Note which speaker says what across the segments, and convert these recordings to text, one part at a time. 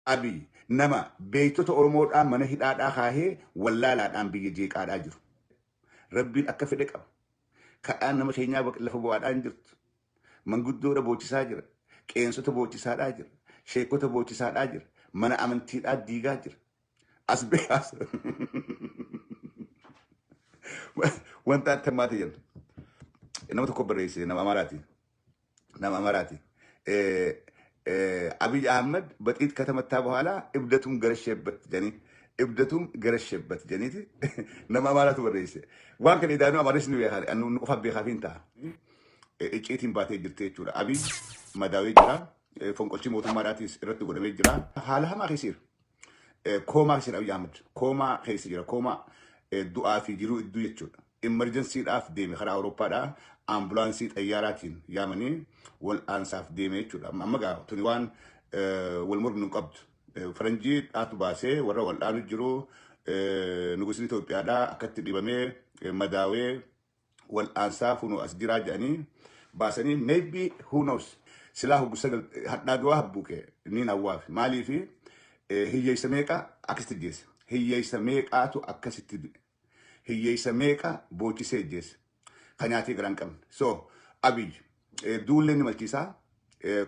Speaker 1: Abiy nama beektota Oromoodhaan mana hidhaadhaa kaahee wallaalaadhaan biyya jeeqaadhaa jiru. Rabbiin akka fedhe qaba. Kadhaan nama keenyaa lafa bu'aadhaan jirtu. Manguddoodha boochisaa jira. Qeensota boochisaadhaa jira. Sheekota boochisaadhaa jira. Mana amantiidhaa diigaa jira. As beekaas. Wanta akka maati jedhu. Nama tokko barreesse, nama Amaaraati. Nama Amaaraati. Abiy Ahmed በጥይት ከተመታ በኋላ እብደቱን ገረሸበት ጀኒ እብደቱን ገረሸበት ጀኒቲ nama Amaaraatu barreesse. Waan kana idaanuu Amaaris ni beekaa, nu qofa beekaa fi hin ta'a. Icciitiin baatee jirti jechuudha. Abiy madaawee jira. Fonqolchi mootummaadhaatis irratti godhamee jira. Haala hamaa keessa jira. Koomaa keessa jira Abiy Ahmed. Koomaa keessa jira. Koomaa du'aa fi jiruu idduu jechuudha. Emergency-dhaaf deeme karaa Awurooppaadhaa ambulaansii xayyaaraatiin yaamanii wal'aansaaf deeme jechuudha. Amma gaa tuni waan wal mormu hin qabdu. Faranjii dhaatu baasee warra wal'aanu jiru, nugusni Itoophiyaadhaa akkatti dhibamee madaawee wal'aansaaf nu as jiraa jedhanii baasanii, maybe, who knows, silaa hoggu sagal hadhaa du'aa habbuuqe ni hawwaafi. Maaliifi hiyyeessa meeqa akkasitti jeesse, hiyyeessa meeqaatu akkasitti du'e, hiyyeessa meeqa boochisee jeesse kan nyaatee gara hin qabne. So Abiy duullee ni malchiisaa,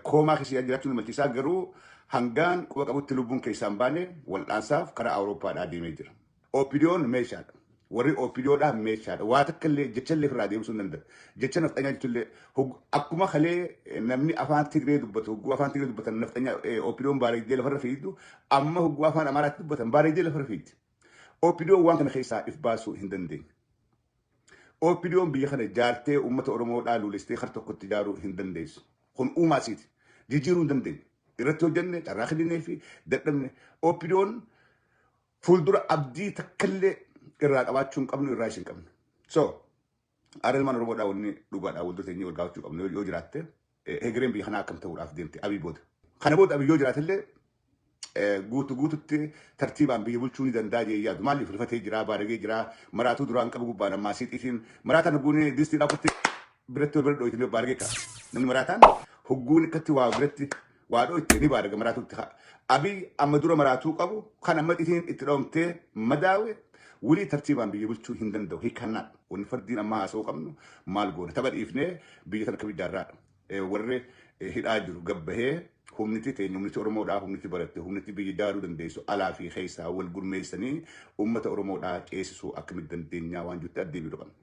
Speaker 1: koomaa keessa jiraachuu ni malchiisaa, garuu hangaan quba qabutti lubbuun keessaa hin baane, wal'aansaaf karaa Awurooppaadhaa deemee jira. OPDOn meeshaadha. Warri OPDOdhaa meeshaadha. Waa takka illee jecha illee ofirraa deebisuu hin danda'u. Jecha nafxanyaa jechuullee akkuma kalee namni afaan Tigree dubbatu, hogguu afaan Tigree dubbatan nafxanyaa OPDOn bareeddee lafarra fiigdu, amma hogguu afaan Amaaraatti dubbatan bareeddee lafarra fiigdi. OPDOn waan kana keessaa if baasuu hin dandeenye. OPDOn biyya kana jaartee uummata Oromoodhaa luulistee har tokkotti ijaaruu hin dandeessu. Kun uumaa isiiti. Jijjiiruu hin dandeenye. Irratti hojjenne, carraa kenninee fi dadhabne. OPDOn fuuldura abdii takkallee irraa qabaachuu hin qabnu, irraa isin qabnu. So, aara ilmaan Oromoodhaa, wanni dhugaadhaa wal dura teenyee wal gaafachuu qabnu yoo jiraatte, hegereen biyya kanaa akkam ta'uudhaaf deemte Abiy booda? Kana booda Abiy yoo jiraatellee guutu guututti tartiibaan biyya bulchuu ni danda'a jee yaadu. Maaliif rifatee jira, baaragee jira, maraatuu duraan qabu gubbaan ammaa siixiitiin maraataan hogguun distiidhaa qotti biratti wal bira dhooyte ni baaragee ka'a. Namni maraataan hogguun akkatti waa biratti waa dhooyte ni baaraga maraatuutti ka'a. Abiy amma dura maraatuu qabu kan amma xitiin itti dhoomtee madaawe wilii tartiibaan biyya bulchuu hin danda'u. Hiikannaa wanni fardiin amma haasa'uu qabnu maal goona? Tapha dhiifnee biyya tana akka ijaarraadha. Warri hidhaa jiru gabbahee, humniti teenya, humniti Oromoodhaa, humniti baratte, humniti biyya ijaaruu dandeessu alaa fi keessaa wal gurmeessanii uummata Oromoodhaa ceesisuu akkamitti dandeenyaa waan jirutti addeebi'uu qabna.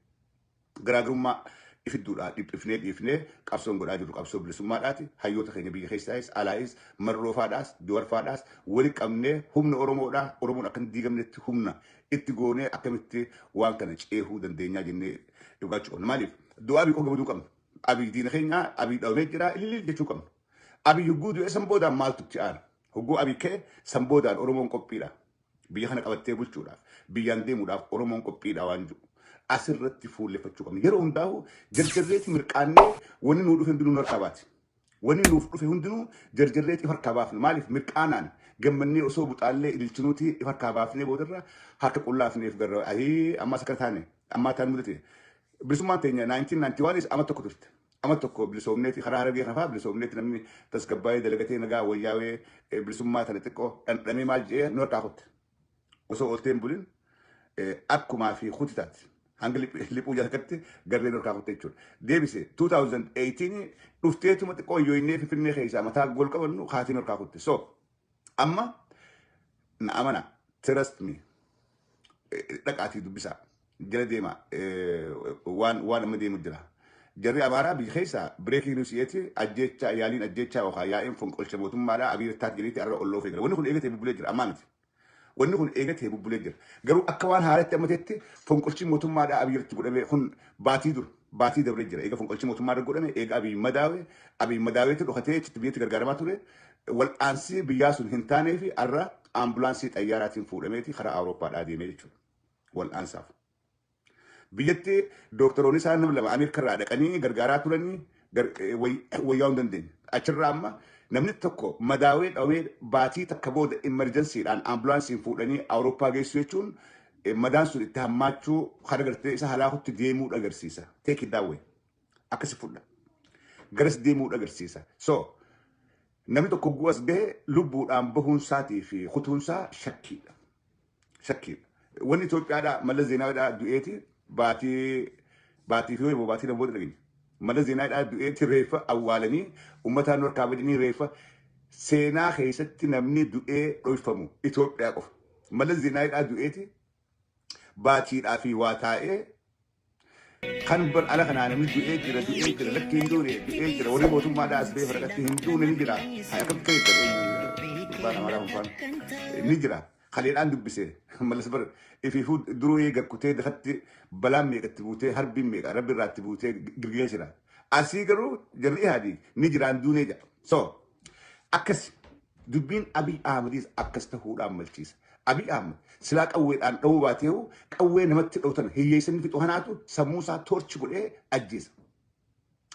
Speaker 1: Garaagarummaa ifidduudhaa dhiphifnee dhiifnee qabsoon godhaa jirru qabsoo bilisummaadhaati. Hayyoota keenya biyya keessaayis alaayis, Marroofaadhaas Jawarfaadhaas wali qabnee humna Oromoodhaa, Oromoon akka hin diigamnetti humna itti goonee akkamitti waan kana ceehuu dandeenyaa jennee dhugaachuu qabna. Maaliif du'aa Abiy qofa gamaduu qabna? Abiy diina keenya, Abiy dhabamee jira ililil jechuu qabna. Abiy hogguu du'e san boodaan maaltu itti aana? Hogguu Abiy ka'e san boodaan Oromoon qophiidha. Biyya kana qabattee bulchuudhaaf, biyyaan deemuudhaaf Oromoon qophiidha waan jiru. Asirratti fuulleffachuu qabna. Yeroo hundaa'u jarjarreeti mirqaannee wanni nuu dhufe hundinuu nu harkaa baati. Wanni nuuf dhufe hundinuu jarjarreeti if harkaa baafna. Maaliif mirqaanaan gammannee osoo buxaallee ililchinuuti if harkaa baafnee boodarra harka qullaafneef garra ahii ammaas akkana taane ammaa taan mudate. Bilisummaan teenya 1991 ama tokko turte. Ama tokko bilisoomneeti karaa Harargee kana fa'aa bilisoomneeti, namni tasgabbaa'ee dalagatee nagaa wayyaawee bilisummaa tana xiqqoo dhandhamee maal jedhee nu harkaa kutte. Osoo ooltee hin bulin akkumaa fi kuti taati. Hanga liphuu jalqatti garreen harkaa kutte jechuudha. Deebise 2018 dhufteetuma xiqqoo yooyinnee Finfinnee keessaa mataa gol qabannu kaatiin harkaa kutte. So amma na amana, trust me, dhaqaatii dubbisaa jala deema, waan amma deemu jira. Jarri Amaaraa biyya keessaa breaking news yeeti ajjeechaa, yaaliin ajjeechaa yookaan yaa'iin fonqolcha mootummaadhaa Abiy taat jedheeti arra olloo feegala. Wanni kun eegatee bubbulee jira, ammaa miti. Wanni kun eegatee bubbulee jira. Garuu akka waan haaratti ammatetti fonqolchi mootummaadhaa Abiy irratti godhame kun baatii dur baatii dabree jira. Eega fonqolchi mootummaa irra godhame, eega Abiy madaawe, Abiy madaaweetti dhokatee achitti biyyatti gargaaramaa ture. Wal'aansi biyyaa sun hin taanee fi arra ambulaansii xayyaaraatiin fuudhameeti karaa Awurooppaadhaa deemee jechuudha. Wal'aansaaf. Biyyatti dooktoroonni isaan nama lama Ameerikarraa dhaqanii gargaaraa turanii wayyaa'uu hin dandeenye. Achirraa amma namni tokko madaawee dhawee baatii takka booda emergency-dhaan ambulaansiin fuudhanii Awurooppaa geessu jechuun madaan sun itti hammaachuu kan agartee isa halaakutti deemuu agarsiisa. Take it that way. Akkasi fudha. Garas deemuu agarsiisa. So Namni tokko gu'as gahe lubbuudhaan bahuunsaatii fi kutuunsaa shakkiidha. Shakkiidha. Wanni Itoophiyaadhaa Mallas Zeenaawidhaa du'eeti baatii baatii fi wayii baatii lama booda dhageenya. Mallas Zeenaawidhaa du'eeti reeffa awwaalanii uummataan harkaa badanii reeffa seenaa keessatti namni du'ee dhoyfamu Itoophiyaa qofa. Mallas Zeenaawidhaa du'eeti baatiidhaa fi waa taa'ee kan bar ala kanaa namni du'ee jira du'ee jira lakki hin duune du'ee jira warri mootummaadhaa as ba'ee farakatti hin duune ni jira. Haa akkamitti kan jettan gubbaan amaaraa kun faan ni jira. Kaleedhaan dubbise Mallas bar ifiifuu duruu gakkutee dafatti balaan meeqatti buutee harbiin meeqa rabbi irraatti buutee girgiree jira. Asii garuu jarri Ihaadiig ni jiraan duunee jedha. So akkas dubbiin Abiy Ahmedis akkas ta'uudhaan malchiisa. Abiy Ahmed silaa qawweedhaan dha'uu baateehu qawwee namatti dha'utan hiyyeessanni fixu kanaatu sammuu isaa toorchi godhee ajjeesa.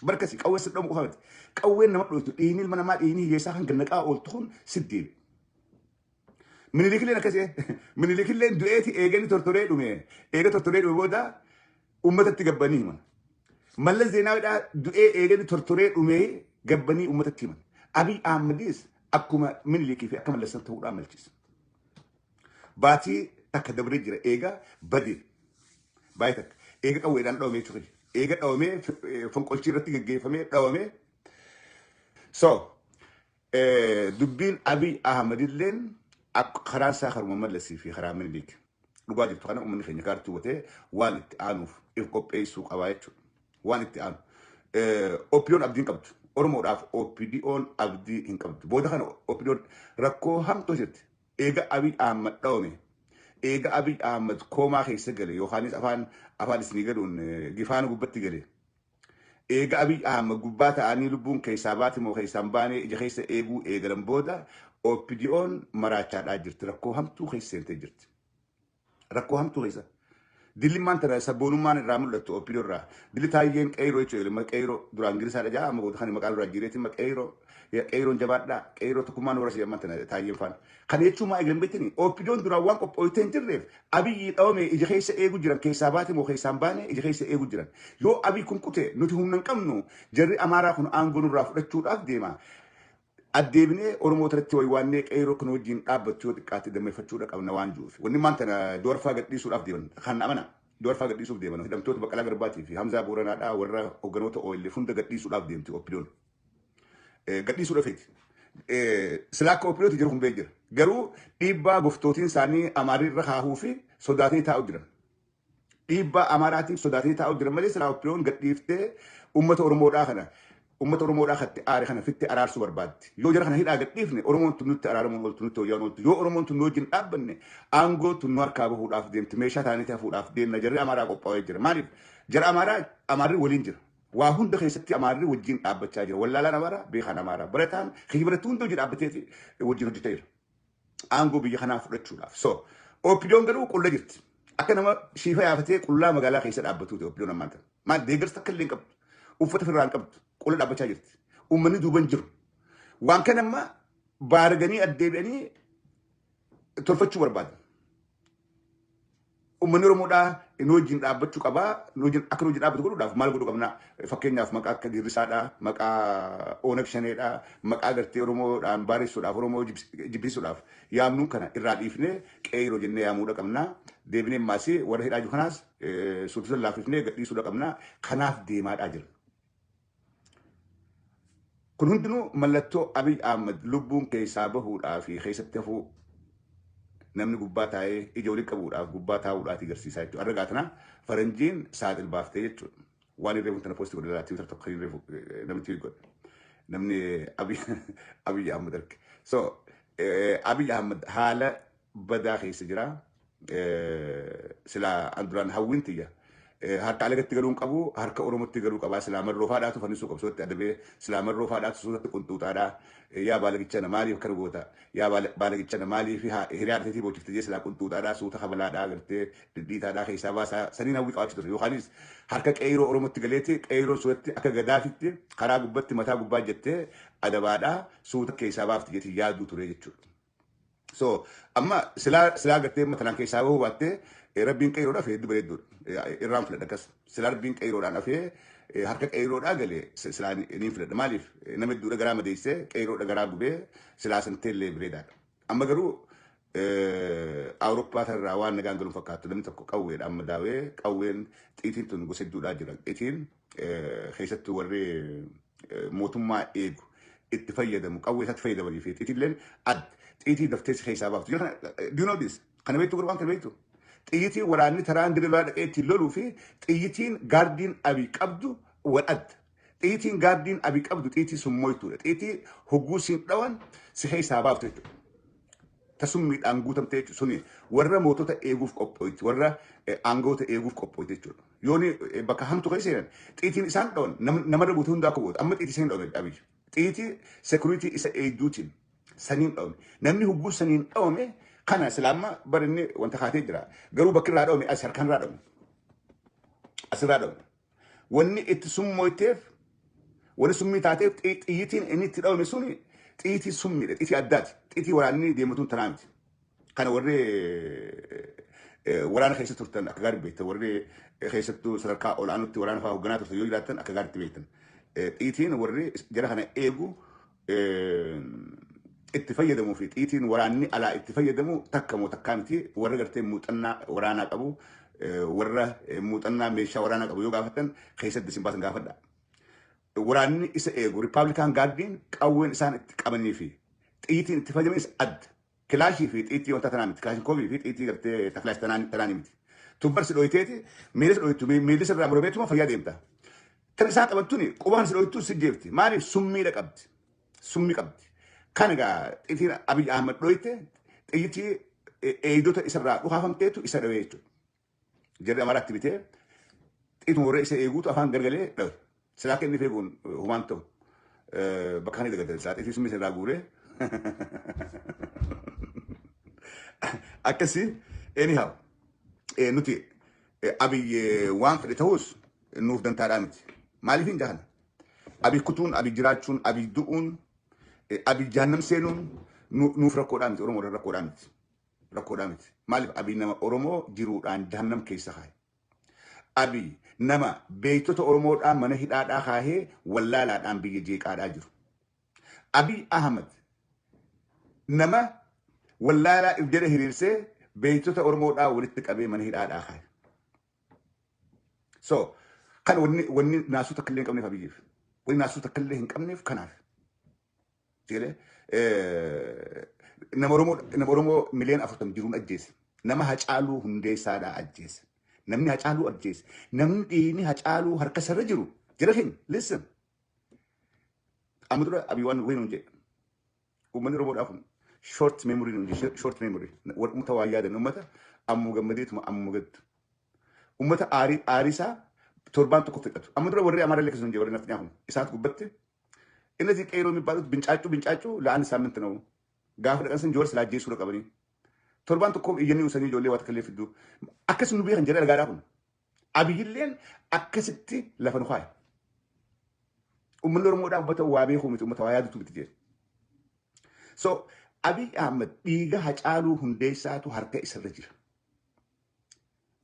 Speaker 1: Barkasi qawwee si dha'u qofa miti. Qawween nama dhoytu dhiigni ilma namaa dhiigni hiyyeessaa kan gannaqaa ooltu kun si deebi. Minilikilleen akkasii Minilikilleen du'eeti eeganii tortoree dhume eega tortoree dhume booda uummatatti gabbanii himan. Mallas Zeenaawidhaa du'ee eeganii tortoree dhumee gabbanii uummatatti himan. Abiy Ahmedis akkuma Minilikii fi akka Mallas ta'uudhaan malchiisa. Baatii takka dabree jira eega badee baay'ee takka eega qawweedhaan dhawamee ture eega dhawamee fonqolchii irratti geggeeffamee dhawamee so dubbiin Abiy Ahmed illeen karaa isaa karuma Mallasii fi karaa Minilik dhugaa jirtu kana uummanni keenya kaartuu hubatee waan itti aanuuf if qopheessuu qabaa jechuudha. Waan itti aanu. OPDOn abdii hin qabdu. Oromoodhaaf OPDOn abdii hin qabdu. Booda kana OPDOn rakkoo hamtuu jirti. Eega Abiy Ahmed dhawame. Eega Abiy Ahmed koomaa keessa gale yookaanis afaan afaan isinii galuun gifaana gubbatti gale. Eega Abiy Ahmed gubbaa ta'anii lubbuun keessaa baate moo keessaan baanee ija keessa eeguu eegalan booda OPDOn maraachaadhaa jirti. Rakkoo hamtuu keessa seentee jirti. Rakkoo hamtuu keessa. Dillimmaan tana sabboonummaan irraa mul'attu OPDO irraa. Dilli taayyeen qeyroo jechuudha. Ilma qeyroo duraan Ingilisaadha jaa amma booda kan maqaan irraa jireetti ilma qeyroo. Qeyroon jabaadhaa. Qeyroo tokkummaan warra si'amman tana taayyeen faana. Kana jechuun maa eeglan beektanii OPDOn duraan waan qophooytee hin jirreef Abiyyi dhawame ija keessa eegu jiran keessaa baate moo keessaan baane ija keessa eegu jiran. Yoo Abiy kun kute nuti humna hin qabnu jarri Amaaraa kun aangoo nurraa fudhachuudhaaf deema. Addeebinee Oromoo irratti waywaannee qeyroo kun wajjin dhaabbachuu yoo xiqqaatti dammeeffachuudha qabna waan jiruuf. Wanni maan tana Doorfaa gadhiisuudhaaf deeman kan amana. Doorfaa gadhiisuuf deeman hidhamtoota Baqqalaa Garbaatii fi Hamzaa Booranaadhaa warra hogganoota OLF hunda gadhiisuudhaaf deemti OPDOn. Gadhiisuu dhafeeti. Silaa akka OPDOti jiru kun bee jira. Garuu dhiibbaa goftootiin isaanii Amaarii irra kaahuu fi sodaatanii taa'u jiran. Dhiibbaa Amaaraatiif sodaatanii taa'u jiran malee silaa OPDOn gadhiiftee uummata Oromoodhaa kana uummata Oromoodhaa katti aare kana fitti araarsuu barbaaddi. Yoo jara kana hidhaa gadhiifne Oromoon tun nutti araaramuun ooltu nutti hoyyaan ooltu. Yoo Oromoon tun nu wajjin dhaabbanne aangoo tun nu harkaa bahuudhaaf deemti meeshaa taanitti hafuudhaaf deemna jarri Amaaraa qophaa'ee jira. Maaliif jara Amaaraa Amaarri waliin jira. Waa hunda keessatti Amaarri wajjin dhaabbachaa jira. Wallaalaan Amaaraa beekaan Amaaraa barataan kijibaratti hunda wajjin dhaabbateeti wajjin hojjechaa jira. Aangoo biyya kanaa fudhachuudhaaf. So OPDOn garuu qulla jirti. Akka nama shiifa yaafatee qullaa magaalaa keessa dhaabbatuuti OPDOn ammaan tana. Maal deeggarsa akka illee hin qabdu. Uffata ofirraa hin qabdu. Qulla dhaabbachaa jirti. Uummanni duuban jiru. Waan kana amma baaraganii addeebi'anii tolfachuu barbaadu. Uummanni Oromoodhaa nu wajjin dhaabbachuu qabaa. Nu wajjin akka nu wajjin dhaabbatu godhuudhaaf maal godhuu qabna? Fakkeenyaaf maqaa akka Girrisaadhaa, maqaa Oonag Shaneedhaa, maqaa gartee Oromoodhaan baaressuudhaaf, Oromoo jibbisiisuudhaaf yaamnuun kana irraa dhiifnee qeeroo jennee yaamuudha qabna. Deebinee maasii warra hidhaa jiru kanaas suutusan laaffifnee gadhiisuudha qabna. Kanaaf deemaadhaa jira. Kun hundinuu mallattoo Abiy Ahmed lubbuun keessaa bahuudhaa fi keessatti hafuu namni gubbaa taa'ee ija walii qabuudhaaf gubbaa taa'uudhaati agarsiisaa jechuudha. Arra gaatana faranjiin saaxil baaftee jechuudha. Waan irree tana poostii godhe laata Tiwiitar tokko kan irree namni tiwiit godhe. Namni Abiy Ahmed arge. So Abiy Ahmed haala badaa keessa jira. Silaa an duraan hawwiin tiyya harka alagatti galuu hin qabu harka Oromootti galuu qabaa silaa marroo faadhaatu fannisuu qabsootti adabee silaa marroo faadhaatu suutatti qunxuuxaadhaa yaa baalagichana maaliif akkana goota yaa baalagichana maaliif hiriyaa arteetii boochifte jee silaa qunxuuxaadhaa suuta kabalaadhaa gartee dhidhiitaadhaa keessaa baasaa saniin hawwii qabaachuu ture yookaanis harka qeyroo Oromootti galeeti qeyroo suutatti akka gadaafitti karaa gubbatti mataa gubbaa jettee adabaadhaa suuta keessaa baafti jetti yaaduu ture jechuudha. So amma silaa silaa gartee matanaan keessaa bahuu baattee rabbiin qeeroodhaaf hedduu bareedduudha. Irraan filadha akkas. Silaa rabbiin qeeroodhaan hafee harka qeeroodhaa galee silaa ni filadha. Maaliif nama hedduudha garaa madeessee qeeroodha garaa gubee silaa santeellee bireedaadha. Amma garuu Awurooppaa irraa waan nagaan galuun fakkaattu namni tokko qawweedha amma daawee qawween xiitiin tun gosa hedduudhaa jira. Xiitiin keessattuu warri mootummaa eegu itti fayyadamu qawwee isaatti fayyadamanii fi xiitiin adda xiitii daftee si keessaa baaftu. Do you know this? Kana beektu waan kana beektu? Xiyyitiin waraanni taraan dirree dhaqee ittiin loluu fi xiyyitiin gaardiin Abii qabdu wal adda. Xiyyitiin gaardiin Abii qabdu xiyyitii summoytuudha. Xiyyitii hogguu siin dhawan si keessaa baaftu jechuudha. Tasummiidhaan guutamte jechuudha. Suni warra mootota eeguuf qophooyti, warra aangoota eeguuf qophooti jechuudha. Yooni bakka hamtu keessa seenan xiyyitiin isaan dhawan namarra buute hundaa akka buutu. Amma xiyyitii saniin dhawame Abiy. Xiyyitii security isa eegduutiin saniin dhawame. Namni hogguu saniin dhawame kana silaamma bar inni wanta kaatee jira. Garuu bakki irraa dhawame as harkaan irraa dhawame. Asirraa dhawame. Wanni itti summoyteef, wanni summii taateef, xiyyitiin inni itti dhawame suni xiyyitii summiidha. Xiyyitii addaati. Xiyyitii waraanni deematuun tanaa miti. Kana warri waraana keessa turtan akka gaarii beektan, warri keessattuu sadarkaa ol'aanutti waraana fa'aa hoogganaa turtan yoo jiraattan akka gaariitti beektan. Xiyyitiin warri jara kana eegu itti fayyadamuu fi xiyyitiin waraanni alaa itti fayyadamu takka moo takkaa miti. Warra gartee muuxannaa waraanaa qabu, warra muuxannaa meeshaa waraanaa qabu yoo gaafattan keessatti isin baasan gaafadha. Waraanni isa eegu Republican Guardiin qawween isaan itti qabanii fi xiyyitiin itti fayyadamanis adda. Kilaashii fi xiyyitii wanta tanaa miti. Kilaashinkoovii fi xiyyitii gartee takilaash tanaa miti. Tun si dhoyiteeti miila si dhoytu miilli sirraa murameetuma fayyaa deemta. Tan isaan qaban tuni qubaan si dhoytu si jeefti. Maaliif? Summiidha qabdi. Summii qabdi. Kan egaa xiyyitiin Abiy Ahmed dhoyte xiyyitii eegdota isarraa dhukaafamteetu isa dhawee jechuudha. Jarri Amaaraatti bitee xiyyituu warra isa eeguutu afaan gargalee dhawe. Silaa akka inni feeguun humaan ta'u bakka kana dagatan silaa xiyyitii summii irraa guuree akkasii. Anyhow, nuti Abiy waan fedhe ta'us nuuf dantaadhaa miti. Maaliif hin jahana? Abiy kutuun, Abiy jiraachuun, Abiy du'uun, Abiy jahannam seenuun nuuf rakkoodhaa miti. Oromoodhaan rakkoodhaa miti. Rakkoodhaa miti. Maaliif? Abiy nama Oromoo jiruudhaan jahannam keessa kaa'e. Abiy nama beektota Oromoodhaan mana hidhaadhaa kaahee wallaalaadhaan biyya jeeqaadhaa jiru. Abiy Ahmad nama wallaalaa if jala hiriirsee beektota Oromoodhaa walitti qabee mana hidhaadhaa kaa'e. So kan wanni naasuu takka illee hin qabneef Abiyyiif. Wanni naasuu takka illee hin qabneef kanaaf. Jedhee nama Oromoo miliyoona 40 jiruun ajjeese. Nama Hacaaluu Hundeessaadhaa ajjeese. Namni Hacaaluu ajjeese. Namni dhiigni Hacaaluu harka isarra jiru. Jara keenya, listen. Amma dura Abiy waan wayii nuun jedhe. Uummanni Oromoodhaa kun short memory nuun jedhe, short memory. Uummata waa yaadan, uummata ammuma gammadeetuma ammuma gaddu. Uummata aarii aarii isaa torbaan tokko fixatu. Amma dura warri Amaara illee akkasuma jedhe, warri nafxinyaa kun isaatu gubbatti. እነዚህ ቄሮ የሚባሉት ብንጫጩ ቢንጫጩ ለአንድ ሳምንት ነው። Gaafa dhaqan san Joowar silaa ajjeessuudha qabanii. Torbaan tokko iyyanii usanii ijoollee waa takka illee fidduu. Akkas nu beekan jedhee dhagaadhaa kun. Abiyyilleen akkasitti lafa nu kaa'e. Uummanni Oromoodhaa uummata waa beekuu miti, uummata waa yaadutu miti jedhe. So Abiy Ahmed dhiiga Hacaaluu Hundeessaatu harka isarra jira.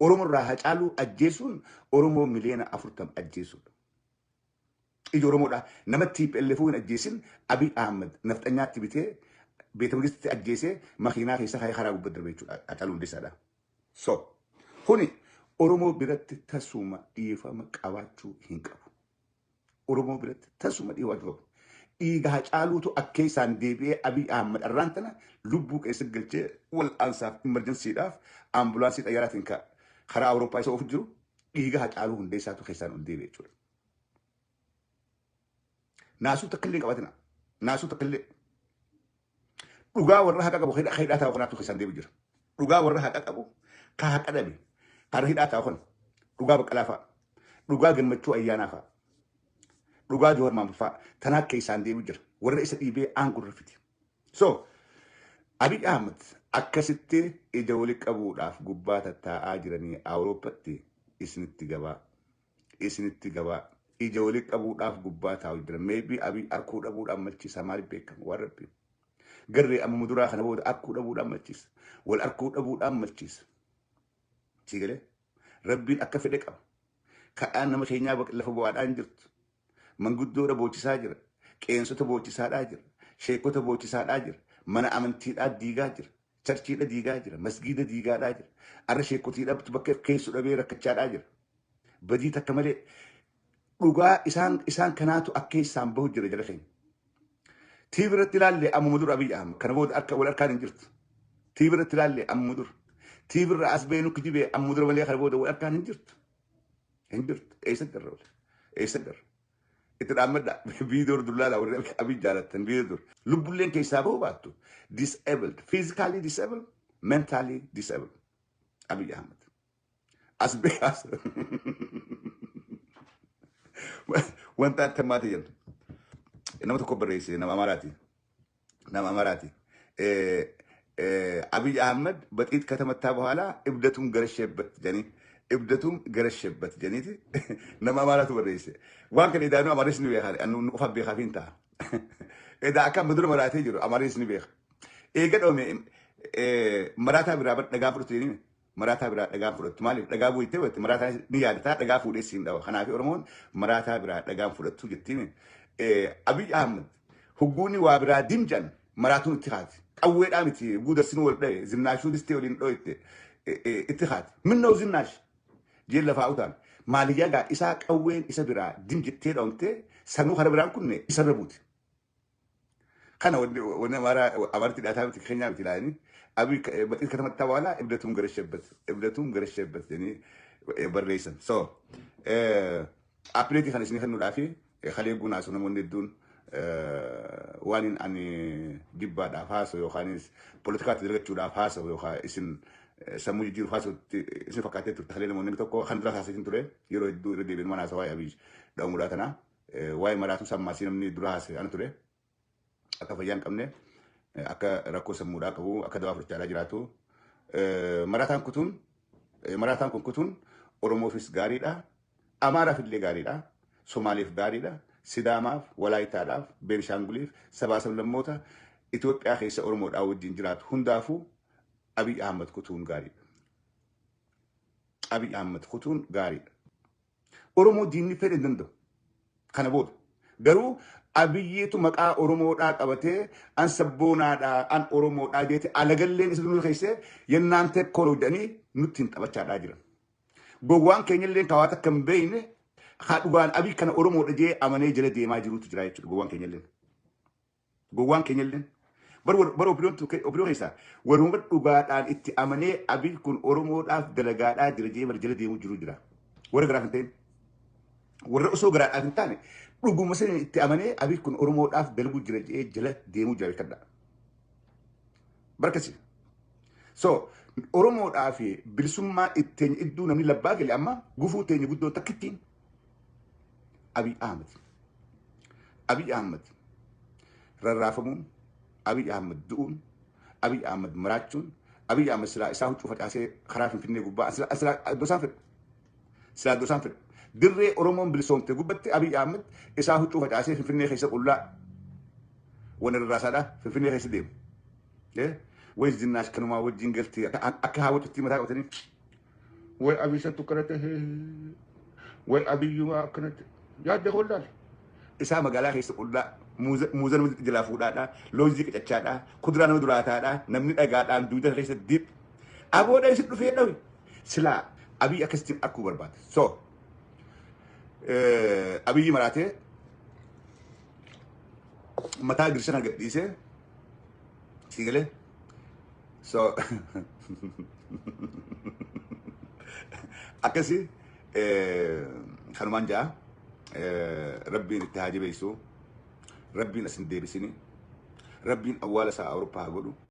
Speaker 1: Oromoo irraa Hacaaluu ajjeesuun Oromoo miliyoona 40 ajjeesuudha. Ija Oromoodhaa nama TPLF hin ajjeesin Abiy Ahmed nafxanyaatti bitee beeta mangistitti ajjeesee makiinaa keessa kaayee karaa gubbaa darbe jechuudha Hacaaluu Hundeessaadha. So kuni Oromoo biratti tasuma dhiifama qabaachuu hin qabu. Oromoo biratti tasuma dhiifama qabu. Dhiiga Hacaaluutu akka isaan deebi'ee Abiy Ahmed arraan tana lubbuu keessa galchee wal'aansaaf emergencydhaaf ambulaansii xayyaaraatiin karaa Awurooppaa isa ofu jiru dhiiga Hacaaluu Hundeessaatu keessaan ol deebi'e jechuudha. Naasuu takka illee hin qabatina. Naasuu takka illee. Dhugaa warra haqa qabu hidhaa taa'u kanaatu keessaan deebi'u jira. Dhugaa warra haqa qabu ka haqa dhabe karaa hidhaa taa'u kana. Dhugaa Baqqalaa fa'a. Dhugaa Gammachuu Ayyaanaa fa'a. Dhugaa Joowar Maamud fa'a. Tanaa keessaan deebi'u jira. Warra isa dhiibee aangoo irra fide. So Abiy Ahmed akkasitti ija wali qabuudhaaf gubbaa tattaa'aa jiranii Awurooppatti isinitti gabaa. Isinitti gabaa. Ija wali qabuudhaaf gubbaa taa'u jira. Maybe Abiy arkuu dhabuudhaan malchiisa, maaliif beekama waan rabbi. Garree amma muduraa kana booda arkuu dhabuudhaan malchiisa. Wal arkuu dhabuudhaan malchiisa. Si galee? Rabbiin akka fedhe qaba. Kadhaan nama keenyaa lafa bu'aadhaan jirtu. Manguddoodha boochisaa jira. Qeensota boochisaadhaa jira. Sheekota boochisaadhaa jira. Mana amantiidhaa diigaa jira. Charchiidha diigaa jira. Masgiida diigaadhaa jira. Arra sheekotiidha bakka keessu dhabee rakkachaadhaa jira. Badii takka malee dhugaa isaan kanaatu akka isaan bahu jira jala keenya. TV irratti ilaalle ammuma dura Abiy Ahmed kana booda akka wal harkaan hin jirtu. TV irratti ilaalle ammuma dura. TV irra as beenu kijibee ammuma dura malee kana booda wal harkaan hin jirtu. Hin jirtu. Eessa garra wal? Eessa garra? Itti dhaammadha. Viidiyoo dullaala warri Abiy jaalattan viidiyoo dur. Lubbulleen keessaa bahu baattu. Disabled. Physically disabled. Mentally disabled. Abiy Ahmed. As bee as. Wanta attamaati jedhu. Nama tokko barreesse, nama Amaaraati. Nama Amaaraati. አብይ አህመድ በጥይት ከተመታ በኋላ እብደቱን ገረሸበት ጀኒ እብደቱን ገረሸበት ጀኒቲ nama Amaaraatu barreesse. Waan kana idaanuu Amaaris ni beeka. Nu qofa beekaaf hin ta'a. Edaa akka amma dura maraatee jiru Amaaris ni beeka. Eega dhoome maraataa biraa dhagaa fudhatu jedhanii maraataa biraa dhagaa fudhattu. Maaliif dhagaa bu'itee watte maraataa ni yaadataa dhagaa fuudhee siin dhawa. Kanaaf Oromoon maraataa biraa dhagaa fudhattu jettiin. Abiy Ahmed hugguuni waa biraa dimjan maraatuun itti haati. Qawweedhaa miti guudarsin wal dhaye zinnaashuu distee waliin dho'itte itti haati. Minnoo zinnaash jeen lafaa utaan. Maaliyyaa gaa isaa qawween isa biraa dim jettee dhoomtee sanuu kara biraan kunne isarra buuti. Kana wanni Amaaraa Amaaritti dhiyaataa miti keenyaa miti ilaanii. Abiy በጥይት ከተመታ በኋላ እብደቱም ገረሸበት እብደቱም ገረሸበት jedhanii barreessan. So update kan isin kennuudhaafi kalee guunaasu namoonni hedduun waan ani jibbaadhaaf haasa'u yookaanis poolitikaatti dalagachuudhaaf haasa'u yookaan isin sammuu jijjiiruuf haasa'utti isin fakkaatee turte. Kalee namoonni tokko kan dura haasa'in ture yeroo hedduu irra deebiin mana haasa'u waa'ee Abiy dha'umuudhaa tana waa'ee maraatu sammaasii namni dura haasa'e ana ture akka fayyaa hin qabne akka rakkoo sammuudhaa qabu akka dawaa fudhachaadhaa jiraatu. Maraataan kutuun maraataan kun kutuun Oromoofis gaariidha. Amaaraaf illee gaariidha. Somaaliif gaariidha. Sidaamaaf, Walaayitaadhaaf, Beenishaanguliif, sabaa sablammoota Itoophiyaa keessa Oromoodhaa wajjin jiraatu hundaafuu Abiy Ahmed kutuun gaariidha. Abiy Ahmed kutuun gaariidha. Oromoo diinni fedhe hin danda'u. Kana booda. Garuu Abiyyiitu maqaa Oromoodhaa qabatee an sabboonaadhaa an Oromoodhaa jeete alagalleen isa nu keessee yennaan tekkoo jedhanii nutti hin taphachaadhaa jiran. Gowwaan keenyallee kawaa takka hin beekne haa dhugaan Abiy kana Oromoodha jee amanee jala deemaa jirutu jira jechuudha gowwaan keenyalleen. Gowwaan keenyalleen. Bara opinion keessaa waruma dhugaadhaan itti amanee Abiy kun Oromoodhaaf dalagaadhaa jira jee bara jala deemuu jiru jira. Warra garaaf hin ta'in. Warra osoo garaadhaaf hin taane dhuguma saniin itti amanee Abiy kun Oromoodhaaf dalaguu jira jee jala deemuu jira beekadha. Barkasi. So Oromoodhaa fi bilisummaa ittiin iddoo namni labbaa gale amma gufuu teenya guddoo takkittiin Abiy Ahmed. Abiy Ahmed rarraafamuun, Abiy Ahmed du'uun, Abiy Ahmed maraachuun, Abiy Ahmed silaa isaa huccuu facaasee karaa Finfinnee gubbaa silaa iddoo isaan fedhu. Silaa iddoo isaan fedhu. Dirree Oromoon bilisoomte gubbatti Abiy Ahmed isaa huccuu facaasee Finfinnee keessa qullaa wanni rarraasaadha Finfinnee keessa deemu. Way zinnaash kanumaa wajjin galtee akka haawwatutti mataa qabatanii. Way Abiy santu akkana ta'e. Way Abiyyumaa akkana ta'e. Yaadde hollaal. Isaa magaalaa keessa qullaa muuza nama jalaa fuudhaadha. Loozii qicachaadha. Kuduraa nama duraataadha. Namni dhagaadhaan duuda keessa dip. Aboodha isin dhufee dhawe. Silaa Abiy akkasitti arguu barbaada. So Abiyyi maraatee mataa girshan gadhiisee si galee. So akkasi kanumaan ja'a rabbiin itti haa jabeessu, rabbiin asin deebisini, rabbiin awwaala isaa Awurooppaa haa godhu.